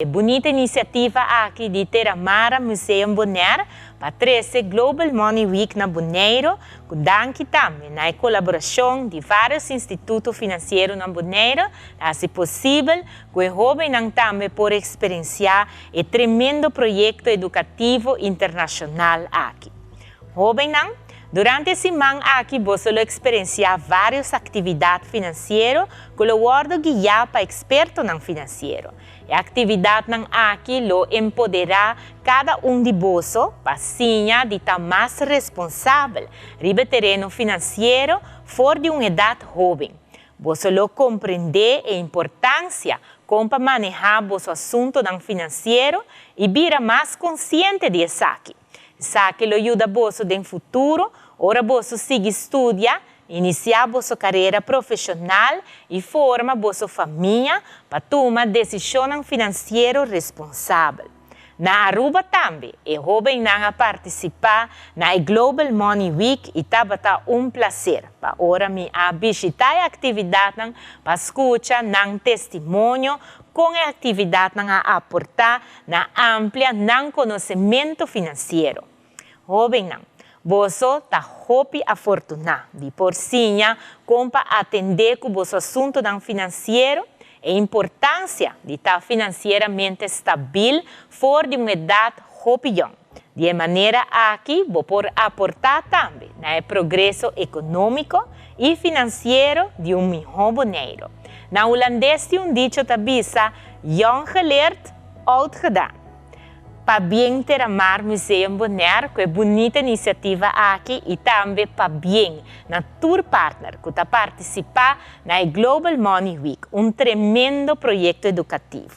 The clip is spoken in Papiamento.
E bunita inisiativa aki di Terramar Museum Bonaire pa trese Global Money Week na Boneiru, ku danki tambe na e kolaborashon di vários instituto finansiero na Boneiru, ta hasi posibel ku e hóbennan tambe por eksperensiá e tremendo proyekto edukativo internashonal aki. Hóbennan, durante e siman aki boso lo eksperensiá vários aktividat finansiero ku lo wòrdu guiá pa ekspertonan finansiero. E aktividatnan aki lo empoderá kada un di boso pa siña di ta mas responsabel riba e tereno finansiero for di un edat hóben. Boso lo komprendé e importansia kon pa manehá boso asuntunan finansiero i bira mas konsiente di esaki. Esaki lo yuda boso den futuro ora boso sigui studia, inisiá boso karera profeshonal i forma boso famia pa tuma desishonnan finansiero responsabel. Na Aruba tambe e hóbennan a partisipá na e Global Money Week i tabata un plaser pa ora mi a bishitá e aktividatnan pa skucha nan testimonio kon e aktividatnan a aportá na amplia nan konosementu finansiero. Hóbennan, boso ta hopi afortuná di por siña kon pa atendé ku boso asuntunan finansiero, e importansia di ta finansieramente stabil for di un edat hopi yòn. Di e manera aki bo por aportá tambe na e progreso ekonómiko i finansiero di un mihó Boneiru. Na hulandes tin un dicho ta bisa, Jong geleerd, oud gedaan. Pabien Terramar Museum Bonaire ku e bunita inisiativa aki i tambe pabien na tur partner ku ta partisipá na e Global Money Week, un tremendo proyekto edukativo.